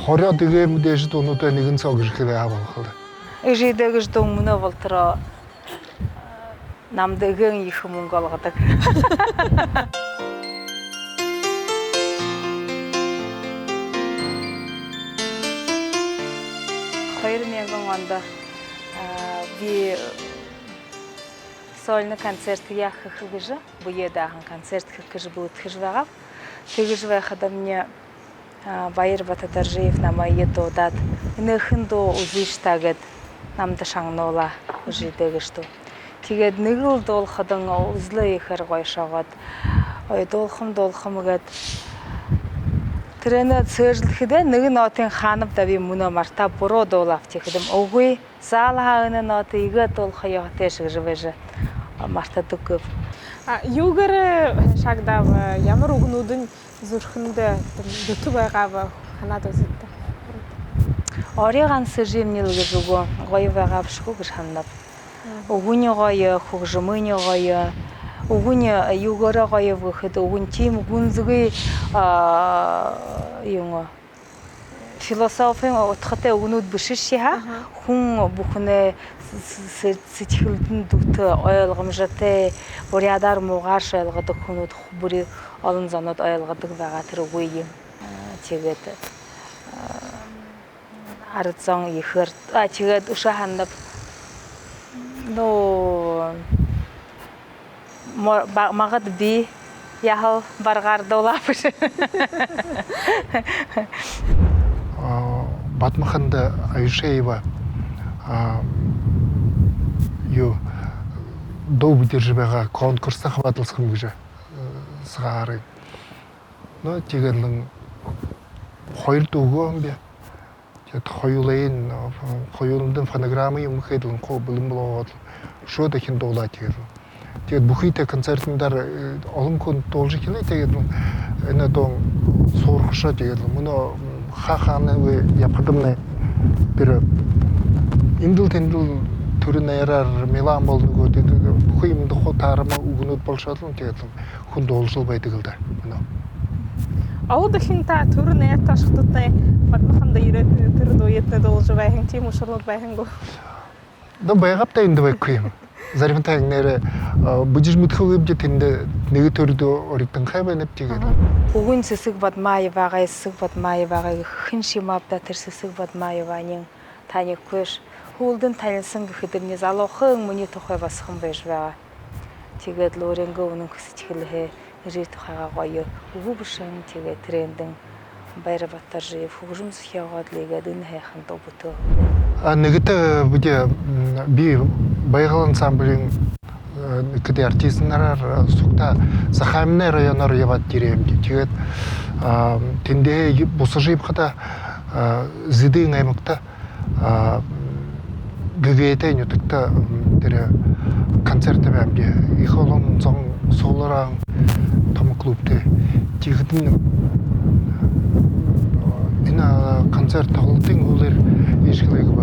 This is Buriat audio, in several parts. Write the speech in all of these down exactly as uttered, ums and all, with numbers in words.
Хорёод эгээ мэдээжэ дуунуудаа нэгэн соо гэжэ хэлээ һаа болохол даа. Эжыдээ гэжэ дуун мүнөө болотороо намда эгээн ехэ мүнгэ олгодог. Хоёр мянган ондо, а, би сольно концерт яаха гэжэ, бэеэ даахан концерт хэхэ гэжэ бэлэдхэжэ байгааб. Тиигэжэ байхадамни, а, Баяр Батадоржиев намайе дуудаад, «Энэхэн дуу үзыш даа», — гээд намда шагнуулаа, «Эжыдээ» гэжэ дуу. Тиигээд нэгэл дуулахадань үзэлөө ехээр гоё шогоод, ой, дуулахам, дуулахам гээд. Тэрээнээ сээжэлхэдээ нэгэ нотын хаанаб даа, би мүнөө мартааб, буруу дуулааб, тиихэдэм үгы. Заал һаа энэ нота иигээд дуулаха ёһотойш гэжэ байжа мартадаггүйб. А, юугээр шагдааб, ямар үгэнүүдынь зүрхэндэ дүтэ байгааб, һанаад үзыт даа. Ори ганса эжымни л гэжэ үгэ гоё байгаа бшуу гэжэ һананаб. Үгэнь гоё, хүгжэмынь гоё. Үгэнь юугээрээ гоёб гэхэдэ, үгэнь тиимэ гүнзэгы, а, юун, философиин удхатай үгэнүүд бэшэшье һаа, хүн бүхэнэй с-, с-, сэдьхэлдэнь дүтэ, ойлгомжотой, буряадаар муугааршье ойлгодог хүнүүд, бүри олон зонууд ойлгодог байгаа тэрэ үгые. А, тиигээд, а, арад зон ехээр, а, тиигээд үшөө һананаб. Ну, мо-, ба-, магад би яһала баргаар дуулааб гэжэ. А, Бадмаханда Аюшеева, а, юу, дуу бэдэржэ байгаа, конкурста хабаадалсахам гэжэ, э, сагаарынь. Ну, тиигээд лэ хоёрдохи үгөө юм бэ. Тиигээд хоюулайнь, хоюуландань фонограмма юумэ хээд лэ, хуу бэлэн болгоод, үшөө дахин дуулаа тиигээд лэ. Тиигээд бүхы тэрэ концертнуудаар, э, олон хүн дуулажа эхилээ, тиигээд лэ энэ дуун суурхашоо, тиигээд лэ мүнөө, м, хаа хаанаа ябахадамнай, тэрэ эндэл тэндэл түрэ найраар мелоди болоно гү, тиигээд бүхы юумэндэ хуу таарама үгэнүүд болошоод лэ, тиигээд лэ хүн дуулажал байдаг лэ даа. Мүнөө олон дахин та түрэ найрта ошоходотнай Бадмаханда ерээд, тэрэ дууетнай дуулажа байһан, тиимэ ушарнууд байһан гү? Да, байгааб даа, эндэ байхагүй юм. Заримдаа нээрээ, а, бэдэржэ мэдэхэгүйбди, тэндэ нэгэ түрэ дуу оригдонхой байнаб, тиигээд. Үгэнь Сэсэг Бадмаевагай, Сэсэг Бадмаевагай гэхэ, хэншье юм ааб даа тэрэ Сэсэг Бадмаеваниинь, таниха гүш. Һүүлдэнь танилсаһан гэхэдэмни, залуухан минии тухай басаган байжа байгаа. Тиигээд лэ өөрынгөө үнэнхэ сэдьхэлһээ эжы тухайгаа гоё үгэ бэшэһэн, тиигээд тэрээндэнь Баяр Батадоржиев хүгжэм зохёогоод лэ, иигээд энэ һайхан дуу бүтээһэн. А, нэгэтэ бидэ, м, би «Байгал» ансамблиин, э, нэгэтэ артистнараар, э, сугтаа Захааминай районоор ябаад ерээбди. Тиигээд, а, тэндэһээ бусажа ябахадаа, а, Зэдын аймагта, а, Гэгээтэй нютагта, м, тэрэ концерт табяабди. Ехэ олон зон суглараһан, томо клубтай. Тиихэдэнь, м, энэ, а, концерт тоглолтын һүүлээр иишэ хэлэхэб,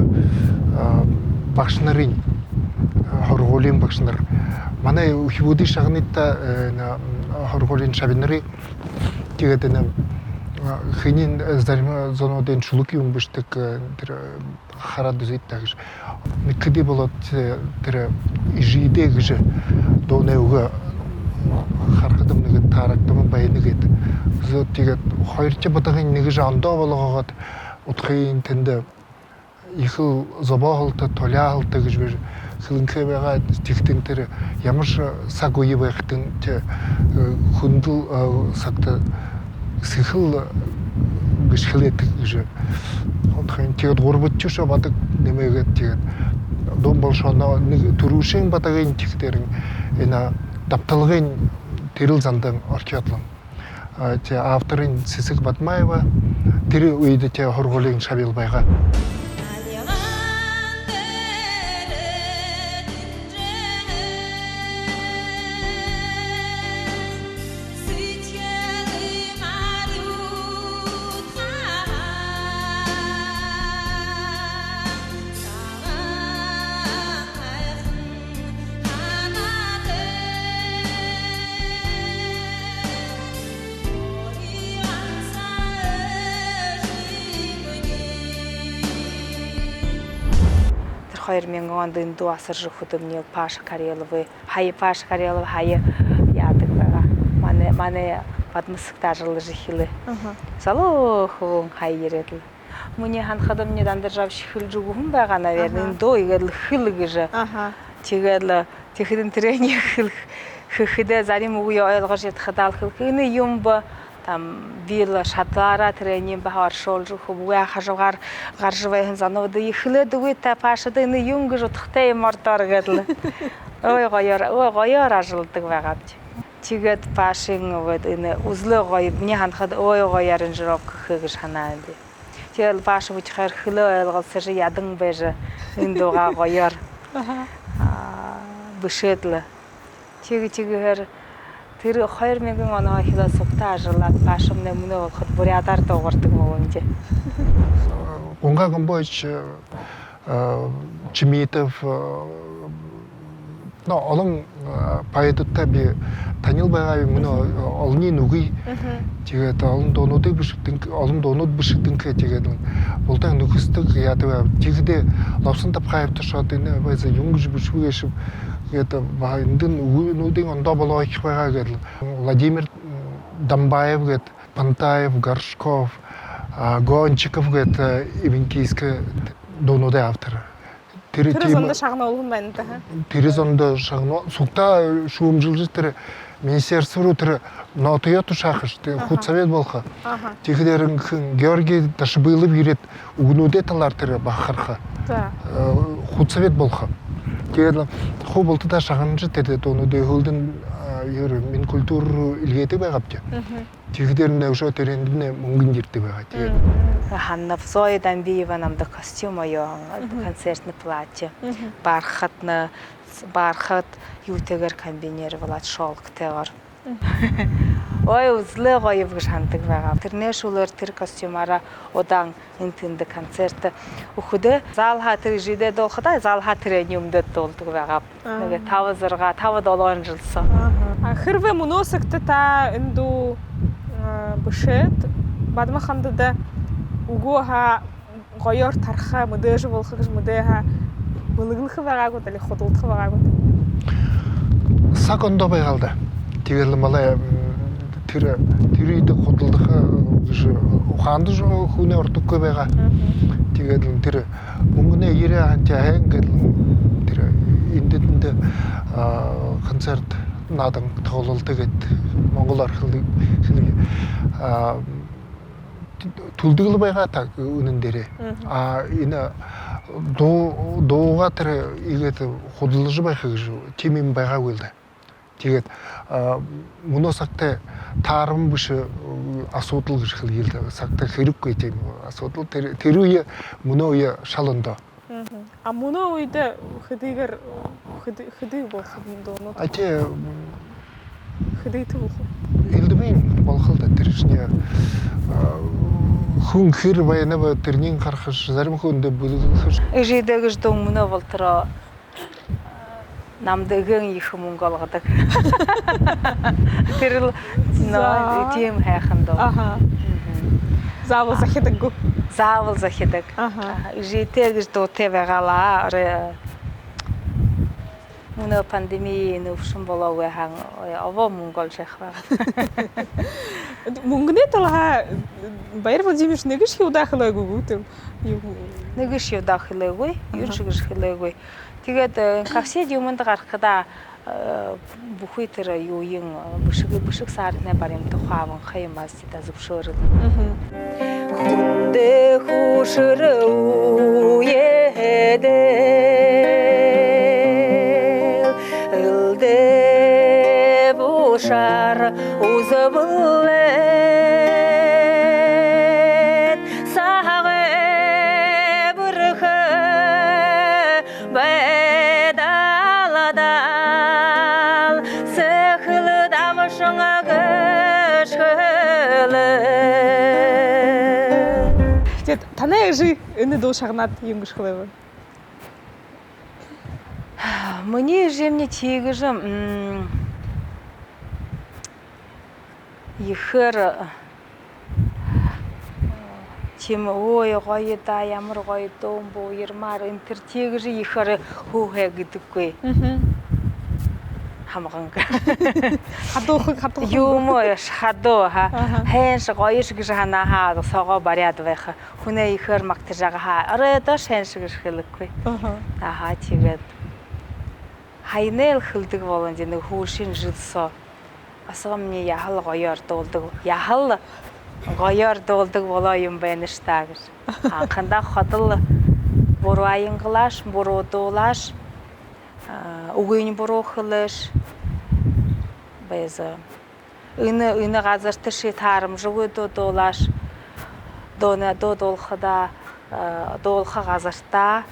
а, багшанарынь, а, һургуулиин багшанар. Манай үхибүүдые шагныт даа, э, энэ, м, һургуулиин шабинарые. Тиигээд энэ, а, хэнэй, э, зарим зонуудынь шүлэг юумэ бэшэдэг, э, тэрэ, э, хараад үзыт даа гэжэ. Нэгэ хэды болоод, э, тэрэ «Эжыдээ» гэжэ дуунай үгэ харахадам, нэгэ таарагдама байна гээд. Зөө, тиигээд хоёрдохи бодогынь нэгэ жаа ондоо болгоод, удхынь тэндэ ехэл зобооһолтой, туляаһалтай гэжэ бэшэ хэлэнхэй байгаа. Тиихэдэнь тэрэ ямаршье саг үе байхадань, тэ, э, хүндэл, э, сагта сэхэл гэжэ хэлээдэг гэжэ. Удхынь тиигээд гурбадахи шоо бодог нэмээгээд, тиигээд дуун болошоо, но нэгэ түрүүшын бодогынь тиихэдээрэнь энэ дабталгын тэрэл зандань орхёод лэ. А, тэ, авторынь Сэсэг Бадмаева. Тэрэ үедэ, тэ, һургуулиин шабил байгаа. Хоёр мянган ондо эндэ асаржа үхэдэмни Паша Кареловай, һая Паша Карелов һая яадаг байгаа. Манай, манай Бадма сагта ажаллажа эхилээ. Аха. Залуу хүбүүн һая ерээд лэ. Минии һанахадамни, Дандаржаб эхилжэ үгэһэн байгаа, наверное. Аха. Эндэ иигээд лэ хэл гэжэ. Аха. Тиигээд лэ, тиихэдэнь тэрэниие хэл хэхэдээ, зарим үгые ойлгожо ядахадаа лэ хэлэхэ: «Энэ юун бэ?» Там, би лэ шадалаараа тэрэниие баһа оршуулжа үгэхэб, үгы, хажуугаар гаража байһан зонуудые: «Хэлээд үгыт та Пашада, энэ юун гэжэ удхатай юм ордоор», гээд лэ. Ой, гоёор, ой, гоёор ажалладаг байгаабди. Тиигээд Пашын, вот, энэ үзэлөө гоё, минии һанахада, ой, гоё аранжировка хэһэн гэжэ һанаабди. Тиигээд лэ Паша бидэ хоёр хэлээ ойлголсожо, ядан байжа, энэ дуугаа гоёор, аа, бэшээд лэ. Тиигэ, тиигэһээр тэрэ хоёр мянган онһоо эхилээд сугтаа ажаллаад, Пашамнай мүнөө болоходо буряадаар дуугардаг болоно даа. Гунга Гомбоевич, э, Чимитов, э, ну, олон, э, поэдуудта би танил байгааб, мүнөө олониинь үгы. Мгм. Тиигээд олон дуунуудые бэшэгдэнхэй, олон дуунууд бэшэгдэнхэй, тиигээд лэ бултыень нүхэсэдэг яадаг байгааб. Тиихэдээ Лопсон Тапхаевта ошоод, энэ байза юун гэжэ бэшэбэ гээшэб гээд, баһа эндэнь үгэнүүдынь ондоо болоо ехэ байгаа гээд лэ. Владимир Дамбаев гээд, Пантаев, Горшков, а, Гончиков гээд, э, эвенкийскэ дуунуудай автор. Тэрэ, тэрэ тиимэ зондо шагнуулһан байна даа, ха? Тэрэ зондо шагнуу-, сугтаа шүүмжэлжэ, тэрэ министерство руу тэрэ нотоёо тушаахаш, тэрэ, аха, худсовет болохо. Аха. Тиихэдээрнь хэн, Георгий Дашабылов ерээд, үгэнүүдэй талаар тэрэ баһа хараха. За. Э, худсовет болохо. Тиигээд лэ хуу бултадаа шагнажа, тэрэ дуунуудые һүүлдэнь, а, юрэ, Минкультура руу эльгээдэг байгаабди. Мгм. Тиихэдээрнь үшөө тэрээндэнь мүнгэн ерэдэг байгаа. Тиигээд. Мгм. Һананаб, Зоя Дамбиева намда костюм оёо, мгм, концертное платье. Мгм. Бархатна, бархат юутэйгээр комбинировалаад, шёлктойгоор. Мгм. Ой, үзэлөө гоёб гэжэ һанадаг байгаа. Тэрэнэй шүлөөр тэрэ костюмаараа удаан эндэ тэндэ концерт үгэхэдөө, залһаа тэрэ эжыдээ дуулахадаа, залһаа тэрэ юумэндэ дуулдаг байгааб. Аа. Нэгэ таба, зургаа, таба, долоон жэл соо. Аха. А хэрбээ мүнөө сагта та энэ дуу, а, бэшээд, Бадма хандада үгөө һаа, гоёор тараха, мэдээжэ болохо гэжэ мэдээ һаа, бэлэглэхэ байгаа гүт, али худалдаха байгаа гүт? Саг ондоо байгаа л даа. Тиигээд лэ малай, м, тэрэ, тэрэ үедэ худалдаха гэжэ ухаанда жо-, хүнэй ородоггүй байгаа. Мгм. Тиигээд лэ тэрэ мүнгэнэй ерээ һаань, тиигээд лэ тэрэ эндэ тэндэ, а, концерт, наадан, тоглолто гээд, монголоор хэлэ-, хэлэе. А, түлдэг лэ байгаа та, үнэн дээрээ. Мгм. А энэ дуу-, дуугаа тэрэ иигээд худалдажа байха гэжэ тиимэ юм байгаагүй л даа. Тиигээд, а, мүнөө сагта тааран бэшэ, э, асуудал гэжэ хэлэел даа. Сагта хэрэггүй тиимэ асуудал. Тэрэ, тэрэ үе, мүнөө үе шал ондоо. Мгм. А мүнөө үедэ хэдыгээр, хэды-, хэды болохо юм дуунууд? А тээ, м, хэдытэй болохо? Элдэбын болохо л даа, тэрэшни, а, хүн хэр байнаб, тэрэнь харахаш, зарим хүндэ бүлэглэхэш. Эжыдээ гэжэ дуу мүнөө болотороо намда эгээн ехэ мүнгэ олгодог. Тэрэл, но, за, тиимэ һайхан дуу. Аха. Мгм. Заабол захидаг гү? Заабол захидаг. Аха. Аха. Эжытэй гэжэ дуутай байгаа лаа. Орой мүнөө пандеми, энэ үбшэн болоогүй һаань, ой, обоо мүнгэ олжо яаха байгаа. Мүнгэнэй талаһаа Баяр Владимирович нэгэшье удаа хэлээгүй гү, тиимэ юм? Нэгэшье удаа хэлээгүй, аха, юуншье гэжэ хэлээгүй. Тиигээд, э, кассет юумэндэ гарахадаа, э, бүхы тэрэ юуень, бэшэг, бэшэг саарһанай баримта хуу абанхай юм аабза даа, зүбшөөрөөд. Мгм. Хүндэ хүшэр үедэл элдэб ушар үзэбэлээд, сагай бэрхэ байдалдаал сэхэл дабшан гэшхэлээ. Тиигээд танай эжы энэ дуу шагнаад юун гэжэ хэлээб? Минии эжымни тиигэжэ, м, ехээр, э, Тиимэ, ой, гоё даа, ямар гоё дуун буу, Ермар, энэ тэрэ тиигэжэ ехээр һууһай гэдэггүй. Хамганга. Хадуухаг, хадуухаг. Юумэ ш, хадуу, ха. Һайнш, гоёш гэжэ һанаа һаа, соогоо баряад байха. Хүнэй ехээр магтажа байгаа һаа, оройдоош һайнш гэжэ хэлэхэгүй. Аха, тиигээд һаянайл хэлэдэг болоно, нэгэ һүүлшын жэл соо. Басагамни яһала гоёор дуулдаг, яһала гоёор дуулдаг болоо юм байна ш даа гэжэ. Анхандаа ходол буруу аянгалааш, буруу дуулааш, үгыень буруу хэлээш. Байза. Энэ, энэ газарта ши таарамжагүй дуу дуулааш, дууна, дуу дуулахада, дуулаха газартаа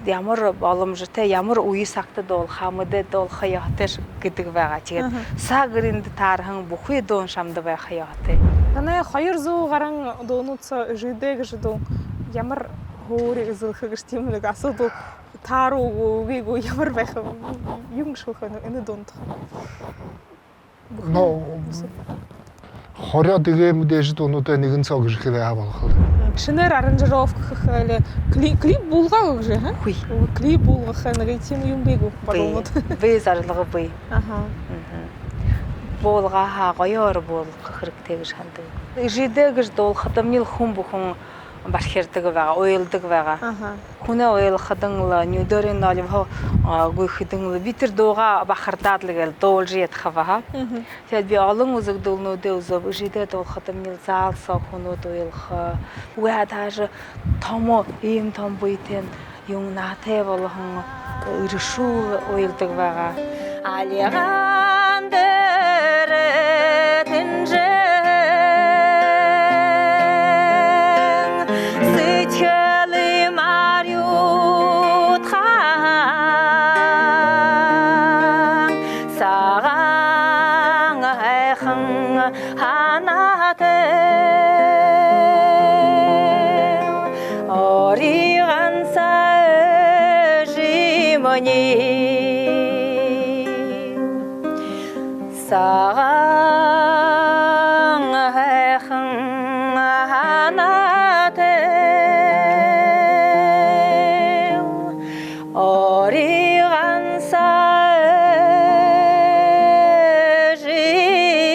ямар боломжотой, ямар үе сагта дуулахаа мэдээд дуулаха ёһотойш гэдэг байгаа. Тиигээд саг эрэндэ таарһан бүхы дуун шамда байха ёһотой. Танай хоёр зуу гаран дуунууд соо «Эжыдээ» гэжэ дуун ямар һуури эзэлхэ гэжэ тиимэ нэгэ асуудал, тааруу гү, үгы гү, ямар байха, юун гэжэ хэлэхэ энэ дуун тухай? Но хорёод эгээ мэдээжэ дуунуудай нэгэн соо гэжэ хэлээ һаа болохо. Шэнээр аранжировка хэхэ или кли-, клип буулгаа гү гэжэ, ха? Үгы. Клип буулгаха нэгэ тиимэ юумэ бии гү? Бии. Бодолнууд. Бии, зарлага бии. Аха. Буулгаа һаа, гоёор буулгаха хэрэгтэй гэжэ һанадаг. «Эжыдээ» гэжэ дуулахадамни хүн бүхэн бархирдаг байгаа, уйлдаг байгаа. Аха. Хүнэй уйлахадань лэ, нюдөөрынь олбохо гүйхэдэнь лэ, би тэрэ дуугаа бахардаад лэ гээл дуулажа ядахаб, аха. Тиигээд би олон үзэгдэлнүүдые үзөөб, «Эжыдээ» дуулахадамни лэ зал соо хүнүүд уйлаха. Үгы, даже томо, иимэ томо бэетэй, юун, наһатай болоһон эрэшүүл уйлдаг байгаа. Альган дээрэ тэнжээһэн сэдьхэлэй марюудхан, сагаан һайхан һанаатай, ори гансаа эжымни. Сагаан һайхан һанаатай, ори гансаа эжымни.